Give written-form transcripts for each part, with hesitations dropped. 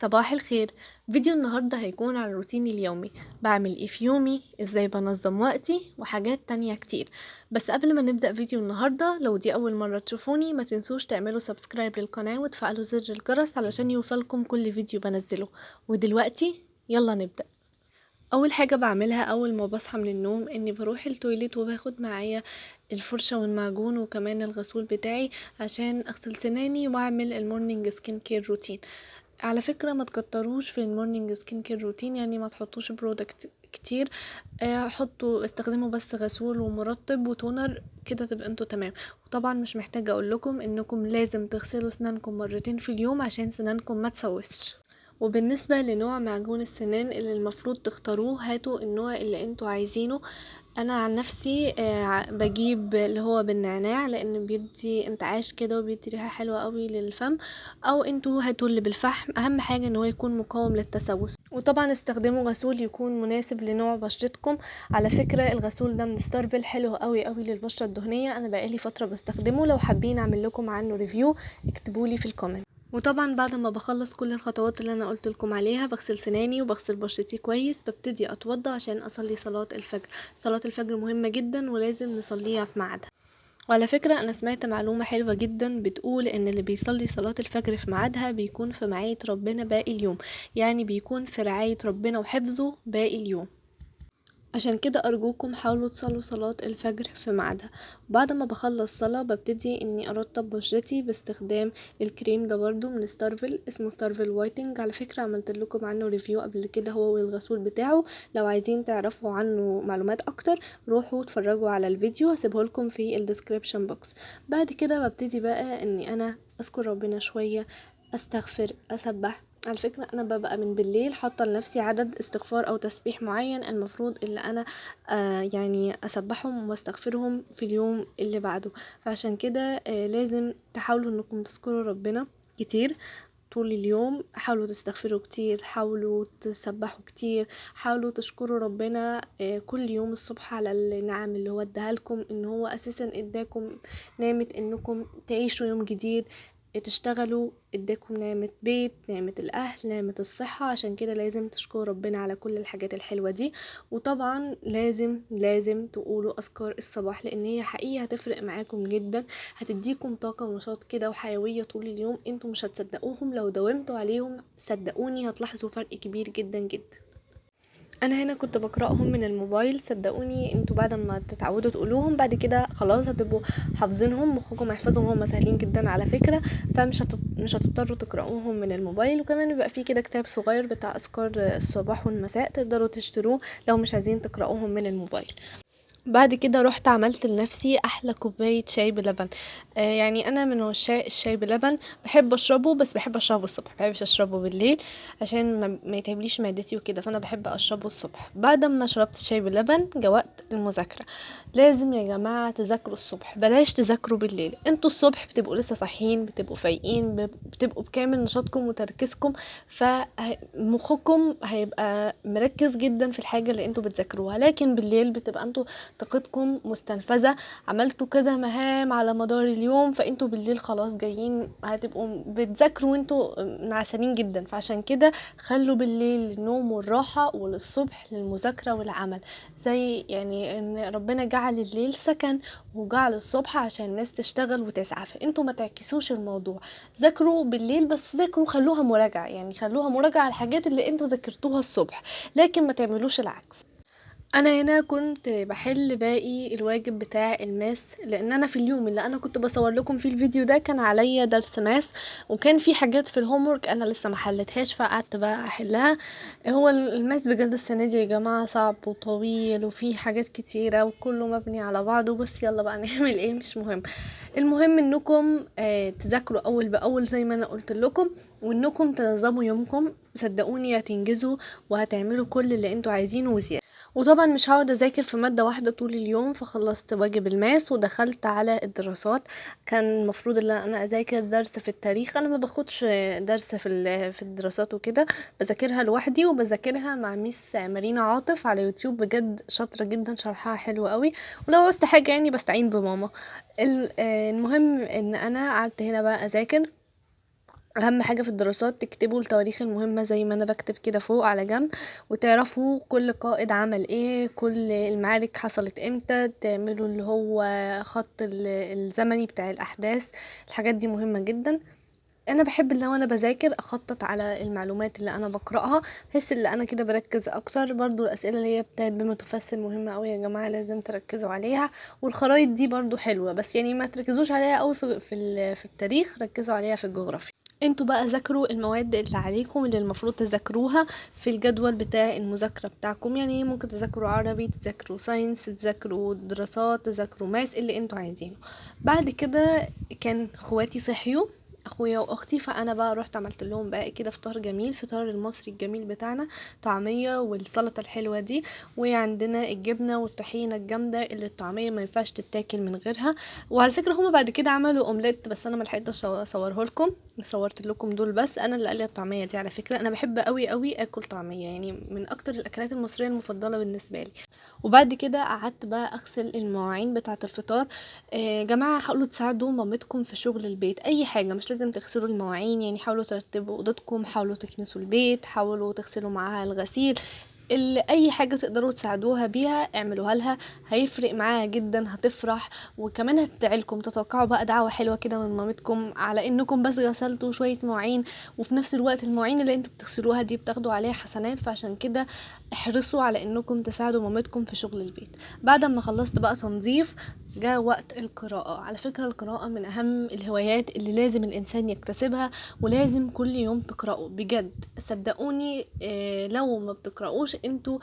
صباح الخير. فيديو النهاردة هيكون عن روتيني اليومي، بعمل ايه في يومي، ازاي بنظم وقتي، وحاجات تانية كتير. بس قبل ما نبدأ فيديو النهاردة، لو دي أول مرة تشوفوني ما تنسوش تعملوا subscribe للقناة وتفعلوا زر الجرس علشان يوصلكم كل فيديو بنزله. ودلوقتي يلا نبدأ. أول حاجة بعملها أول ما بصحى من النوم إني بروح ال toilet وباخد معايا الفرشة والمعجون وكمان الغسول بتاعي عشان أغسل سناني وأعمل ال morning skin care routine. على فكرة ما تكتروش في ال morning skin care routine، يعني ما تحطوش product كتير، استخدموا بس غسول ومرطب و toner كده تبقى انتوا تمام. وطبعا مش محتاجة اقول لكم انكم لازم تغسلوا سنانكم مرتين في اليوم عشان سنانكم ما تسوسش. وبالنسبة لنوع معجون السنان اللي المفروض تختاروه، هاتوا النوع اللي انتوا عايزينه. انا عن نفسي بجيب اللي هو بالنعناع لان بيدي انتعاش كده وبيدي ريحة حلوة قوي للفم، او انتوا هاتوا اللي بالفحم، اهم حاجة ان هو يكون مقاوم للتسوس. وطبعا استخدموا غسول يكون مناسب لنوع بشرتكم. على فكرة الغسول ده من ستارفل حلو قوي قوي للبشرة الدهنية، انا بقالي فترة بستخدمه، لو حابين اعمل لكم عنه review اكتبولي في ال comment. وطبعا بعد ما بخلص كل الخطوات اللي انا قلت لكم عليها، بغسل سناني وبغسل بشرتي كويس، ببتدي اتوضى عشان اصلي صلاة الفجر. صلاة الفجر مهمة جدا ولازم نصليها في ميعادها. وعلى فكرة انا سمعت معلومة حلوة جدا بتقول ان اللي بيصلي صلاة الفجر في ميعادها بيكون في معية ربنا باقي اليوم، يعني بيكون في رعاية ربنا وحفظه باقي اليوم. عشان كده أرجوكم حاولوا تصلوا صلاة الفجر في ميعادها. بعد ما بخلص صلاة ببتدي اني ارطب بشرتي باستخدام الكريم ده برضو من ستارفل، اسمه ستارفل whitening. على فكرة عملت لكم عنه review قبل كده هو والغسول بتاعه، لو عايزين تعرفوا عنه معلومات اكتر روحوا اتفرجوا على الفيديو، هسيبه لكم في ال description box. بعد كده ببتدي بقى اني انا اذكر ربنا شوية، استغفر، اسبح. على فكرة أنا ببقى من بالليل حاطة لنفسي عدد استغفار أو تسبيح معين المفروض اللي أنا أسبحهم واستغفرهم في اليوم اللي بعده، فعشان كده لازم تحاولوا إنكم تذكروا ربنا كتير طول اليوم، حاولوا تستغفروا كتير، حاولوا تسبحوا كتير، حاولوا تشكروا ربنا كل يوم الصبح على النعم اللي هو اداها لكم، إن هو أساسا اداكم نعمة إنكم تعيشوا يوم جديد، تشتغلوا، اداكم نعمة بيت، نعمة الأهل، نعمة الصحة. عشان كده لازم تشكروا ربنا على كل الحاجات الحلوة دي. وطبعا لازم تقولوا أذكار الصباح، لأن هي حقيقة هتفرق معاكم جدا، هتديكم طاقة ونشاط كده وحيوية طول اليوم، انتوا مش هتصدقوهم لو داومتوا عليهم، صدقوني هتلاحظوا فرق كبير جدا جدا. انا هنا كنت بقرأهم من الموبايل، صدقوني انتوا بعد ما تتعودوا تقولوهم بعد كده خلاص هتبقوا حافظينهم، مخكم هيحفظهم، هم سهلين جدا على فكرة، فمش هتضطروا تقرأوهم من الموبايل. وكمان بيبقى فيه كده كتاب صغير بتاع اذكار الصباح والمساء تقدروا تشتروه لو مش عايزين تقرأوهم من الموبايل. بعد كده رحت عملت لنفسي احلى كوبايه شاي بلبن. انا من عشاق الشاي بلبن، بحب اشربه، بس بحب اشربه الصبح، ما بحبش اشربه بالليل عشان ما يتعبليش معدتي وكده، فانا بحب اشربه الصبح. بعد ما شربت الشاي بلبن جه وقت المذاكره. لازم يا جماعه تذاكروا الصبح، بلاش تذاكروا بالليل. انتوا الصبح بتبقوا لسه صاحيين، بتبقوا فايقين، بتبقوا بكامل نشاطكم وتركيزكم، فمخكم هيبقى مركز جدا في الحاجه اللي انتوا بتذاكروها. لكن بالليل بتبقى انتوا طاقتكم مستنفذة، عملتوا كذا مهام على مدار اليوم، فانتوا بالليل خلاص جايين هتبقوا بتذاكروا وانتوا نعسانين جدا. فعشان كده خلوا بالليل للنوم والراحة، وللصبح للمذاكرة والعمل. زي ان ربنا جعل الليل سكن وجعل الصبح عشان الناس تشتغل وتسعى، فانتوا ما تعكسوش الموضوع، ذاكروا بالليل بس ذاكروا، خلوها مراجعة، يعني خلوها مراجعة على الحاجات اللي انتوا ذاكرتوها الصبح، لكن ما تعملوش العكس. انا هنا كنت بحل باقي الواجب بتاع ال math، لان انا في اليوم اللي انا كنت بصور لكم فيه الفيديو ده كان عليا درس math، وكان في حاجات في ال homework انا لسه ما حلتهاش، فقعدت بقى احلها. هو ال math بجد السنه دي يا جماعه صعب وطويل وفيه حاجات كتيره وكله مبني على بعضه، بس يلا بقى نعمل ايه، مش مهم. المهم انكم تذاكروا اول باول زي ما انا قلت لكم، وانكم تنظموا يومكم، صدقوني هتنجزوا وهتعملوا كل اللي انتوا عايزينه وزياده. وطبعا مش هقعد اذاكر في مادة واحدة طول اليوم، فخلصت واجب ال math ودخلت على الدراسات. كان المفروض ان انا اذاكر درس في التاريخ، انا ما باخدش درس في الدراسات وكده، بذاكرها لوحدي وبذاكرها مع ميس مارينا عاطف على يوتيوب، بجد شاطرة جدا، شرحها حلو قوي، ولو عوزت حاجة بستعين بماما. المهم ان انا قعدت هنا بقى اذاكر. اهم حاجة في الدراسات تكتبوا التواريخ المهمة زي ما انا بكتب كده فوق على جنب، وتعرفوا كل قائد عمل ايه، كل المعارك حصلت امتى، تعملوا اللي هو خط الزمني بتاع الاحداث. الحاجات دي مهمة جدا. انا بحب ان وانا بذاكر اخطط على المعلومات اللي انا بقراها، بحس ان انا كده بركز اكتر. برضو الاسئله اللي هي بتاعت بما تفسر مهمه قوي يا جماعه، لازم تركزوا عليها. والخرايط دي برضو حلوه، بس ما تركزوش عليها قوي في التاريخ، ركزوا عليها في الجغرافيا. انتوا بقى ذاكروا المواد اللي عليكم اللي المفروض تذاكروها في الجدول بتاع المذاكرة بتاعكم. ممكن تذاكروا عربي، تذاكروا science، تذاكروا دراسات، تذاكروا math، اللي انتوا عايزينه. بعد كده كان اخواتي صحيوا، اخويا واختي، فانا بقى روحت عملت لهم بقى كده فطار جميل، فطار المصري الجميل بتاعنا، طعمية والسلطة الحلوة دي، وعندنا الجبنة والطحينة الجامدة اللي الطعمية ما ينفعش تتاكل من غيرها. وعلى فكرة هما بعد كده عملوا اومليت، بس انا ما لحقتش اصوره لكم، صورت لكم دول بس. انا اللي قالي الطعمية دي على فكرة، انا بحب قوي قوي اكل طعمية، من اكتر الاكلات المصرية المفضلة بالنسبة لي. وبعد كده قعدت بقى اغسل المواعين بتاعة الفطار. يا جماعة حاولوا تساعدوا مامتكم في شغل البيت، اي حاجة، مش لازم تغسلوا المواعين، حاولوا ترتبوا اوضتكم، حاولوا تكنسوا البيت، حاولوا تغسلوا معاها الغسيل، اي حاجة تقدروا تساعدوها بيها اعملوها لها، هيفرق معاها جدا، هتفرح، وكمان هتدعيلكم. تتوقعوا بقى دعوة حلوة كده من مامتكم على انكم بس غسلتوا شوية مواعين، وفي نفس الوقت المواعين اللي انتوا بتغسلوها دي بتاخدوا عليها حسنات، فعشان كده احرصوا على انكم تساعدوا مامتكم في شغل البيت. بعد ما خلصت بقى تنظيف، جاء وقت القراءة. على فكرة القراءة من أهم الهوايات اللي لازم الإنسان يكتسبها، ولازم كل يوم تقرأوا بجد، صدقوني. لو ما بتقرأوش انتوا،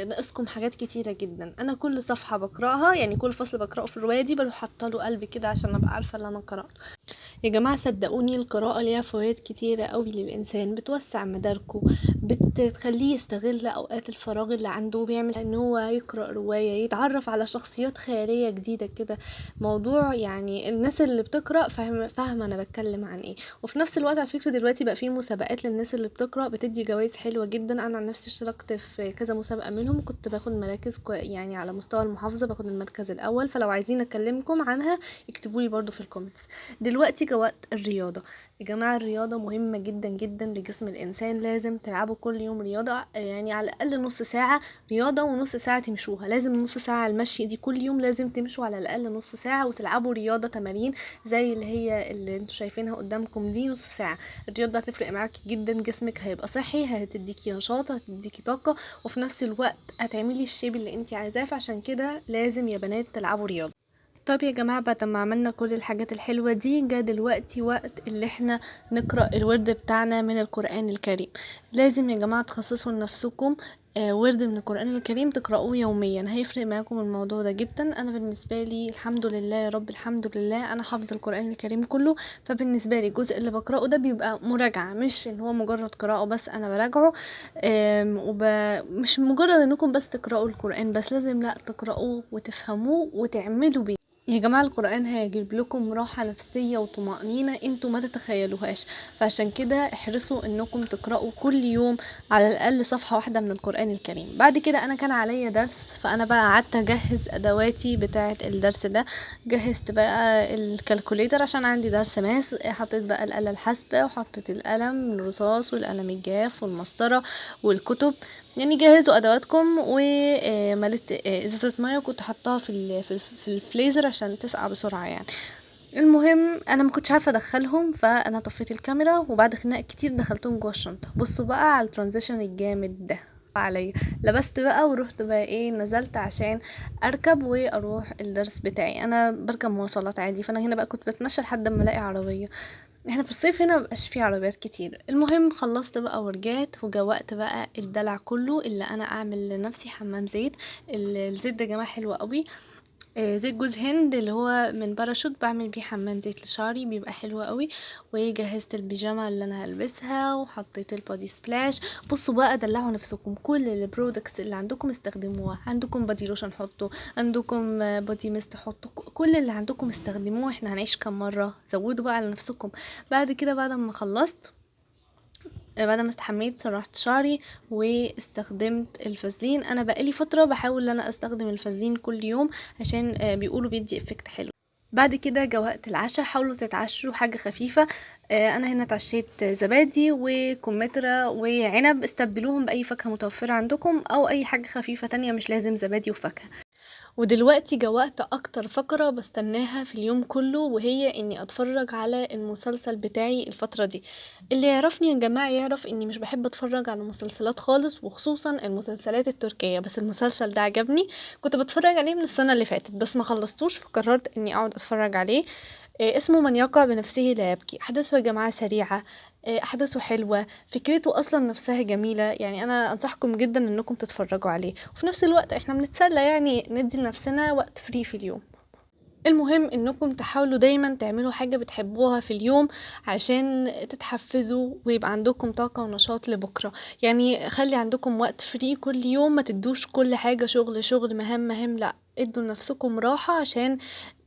ناقصكم حاجات كتيرة جدا. أنا كل صفحة بقرأها، يعني كل فصل بقرأه في الرواية دي بروح حاطة له قلب كده عشان أبقى عارفة اللي أنا قرأته. يا جماعة صدقوني القراءة ليها فوائد كتيرة قوي للإنسان، بتوسع مداركه، بتخليه يستغل أوقات الفراغ اللي عنده، بيعمل إن هو يقرأ رواية، يتعرف على شخصيات خيالية جديدة كده. موضوع الناس اللي بتقرأ فاهمة أنا بتكلم عن إيه. وفي نفس الوقت على فكرة دلوقتي بقى في مسابقات للناس اللي بتقرأ، بتدي جوائز حلوة جدا. أنا عن نفسي اشتركت في كذا مسابقة منهم، كنت باخد مراكز على مستوى المحافظة، باخد المركز الأول. فلو عايزين أكلمكم عنها اكتبولي برضو في ال comments. دلوقتي وقت الرياضة. يا جماعة الرياضة مهمة جدا جدا لجسم الإنسان، لازم تلعبوا كل يوم رياضة، على الأقل نص ساعة رياضة ونص ساعة تمشوها، لازم نص ساعة المشي دي كل يوم، لازم تمشوا على الأقل نص ساعة وتلعبوا رياضة، تمارين زي اللي هي اللي انتوا شايفينها قدامكم دي، نص ساعة. الرياضة هتفرق معاكي جدا، جسمك هيبقى صحي، هتديكي نشاط، هتديكي طاقة، وفي نفس الوقت هتعملي ال shape اللي انتي عايزاه. فعشان كده لازم يا بنات تلعبوا رياضة. طب يا جماعة بعد ما عملنا كل الحاجات الحلوة دي، جا دلوقتي وقت اللي احنا نقرأ الورد بتاعنا من القرآن الكريم. لازم يا جماعة تخصصوا لنفسكم، ورد من القرآن الكريم تقرأوه يوميا، هيفرق معاكم الموضوع ده جدا. أنا بالنسبة لي الحمد لله يا رب الحمد لله أنا حافظة القرآن الكريم كله، فبالنسبة لي الجزء اللي بقرأه ده بيبقى مراجعة، مش إن هو مجرد قراءة بس أنا براجعه، مش مجرد إنكم بس تقرأوا القرآن بس، لازم لا تقرأوه وتفهموه وتعملوا بيه. يا جماعة القرآن هيجيب لكم راحة نفسية وطمأنينة انتوا ما تتخيلوهاش، فعشان كده احرصوا انكم تقرأوا كل يوم على الأقل صفحة واحدة من القرآن الكريم. بعد كده انا كان عليا درس، فانا بقى قعدت اجهز ادواتي بتاعة الدرس ده. جهزت بقى ال calculator عشان عندي درس math، حطيت بقى الآلة الحاسبة وحطيت القلم الرصاص والقلم الجاف والمسطرة والكتب، جهزوا ادواتكم. ومليت ازازة مية وكنت حطاها في الفريزر عشان تسقع بسرعة. المهم انا ما كنتش عارفة ادخلهم، فانا طفيت الكاميرا وبعد خناق كتير دخلتهم جوه الشنطة. بصوا بقى على ال transition الجامد ده عليا، لبست بقى ورحت بقى نزلت عشان اركب واروح الدرس بتاعي. انا بركب مواصلات عادي، فانا هنا بقى كنت بتمشى لحد ما الاقي عربية. احنا في الصيف هنا مبقاش فيه عربيات كتير. المهم خلصت بقى ورجعت، وجا وقت بقى الدلع كله اللي انا اعمل لنفسي حمام زيت. الزيت ده يا جماعه حلو قوي، زيت جوز هند اللي هو من باراشوت، بعمل بيه حمام زيت لشعري بيبقى حلو قوي. وجهزت البيجامه اللي انا هلبسها وحطيت ال body splash. بصوا بقى دلعوا نفسكم، كل ال products اللي عندكم استخدموها. عندكم body lotion حطوا، عندكم body mist حطوا، كل اللي عندكم استخدموه. احنا هنعيش كام مره، زودوا بقى على نفسكم. بعد كده بعد ما خلصت، بعد ما استحميت سرحت شعري واستخدمت الفازلين. انا بقالي فتره بحاول ان انا استخدم الفازلين كل يوم عشان، بيقولوا بيدي effect حلو. بعد كده جه وقت العشاء، حاولوا تتعشوا حاجة خفيفة. أنا هنا اتعشيت زبادي وكمثرى وعنب، استبدلوهم بأي فاكهة متوفرة عندكم أو أي حاجة خفيفة تانية، مش لازم زبادي وفاكهة. ودلوقتي جه وقت أكتر فقرة بستناها في اليوم كله، وهي إني أتفرج على المسلسل بتاعي الفترة دي. اللي يعرفني يا جماعة يعرف إني مش بحب أتفرج على مسلسلات خالص، وخصوصا المسلسلات التركية، بس المسلسل ده عجبني، كنت بتفرج عليه من السنة اللي فاتت بس ما خلصتوش، فقررت إني أقعد أتفرج عليه. اسمه من يقع بنفسه لا يبكي. أحداثه يا جماعة سريعة، أحداثه حلوة، فكرته أصلا نفسها جميلة، أنا أنصحكم جدا إنكم تتفرجوا عليه، وفي نفس الوقت إحنا بنتسلى، ندي لنفسنا وقت free في اليوم. المهم إنكم تحاولوا دايما تعملوا حاجة بتحبوها في اليوم عشان تتحفزوا ويبقى عندكم طاقة ونشاط لبكرة. خلي عندكم وقت free كل يوم، ما تدوش كل حاجة شغل شغل مهام مهام، لا ادوا لنفسكم راحة عشان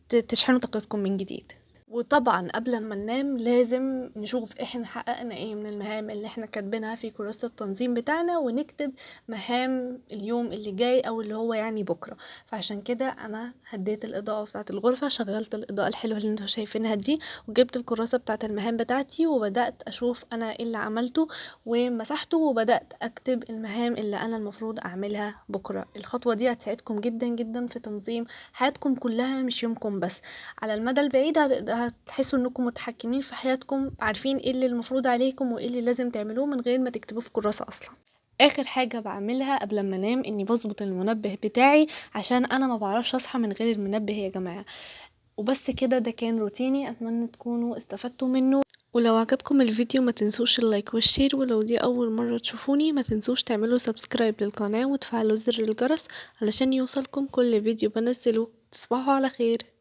تشحنوا طاقتكم من جديد. وطبعا قبل ما ننام لازم نشوف احنا حققنا ايه من المهام اللي احنا كاتبينها في كراسة التنظيم بتاعنا، ونكتب مهام اليوم اللي جاي او اللي هو بكرة. فعشان كده انا هديت الاضاءة بتاعة الغرفة، شغلت الاضاءة الحلوة اللي انتوا شايفينها دي، وجبت الكراسة بتاعة المهام بتاعتي، وبدأت اشوف انا ايه اللي عملته ومسحته، وبدأت اكتب المهام اللي انا المفروض اعملها بكرة. الخطوة دي هتساعدكم جدا جدا في تنظيم حياتكم كلها، مش يومكم بس. على المدى البعيد هتحسوا انكم متحكمين في حياتكم، عارفين ايه اللي المفروض عليكم وايه اللي لازم تعملوه من غير ما تكتبوه في كراسة اصلا. اخر حاجة بعملها قبل ما انام اني بظبط المنبه بتاعي، عشان انا ما بعرفش اصحى من غير المنبه يا جماعة. وبس كده، ده كان روتيني، اتمنى تكونوا استفدتوا منه. ولو عجبكم الفيديو ما تنسوش ال like وال share، ولو دي اول مرة تشوفوني ما تنسوش تعملوا subscribe للقناة وتفعلوا زر الجرس علشان يوصلكم كل فيديو بنزله. تصبحوا على خير.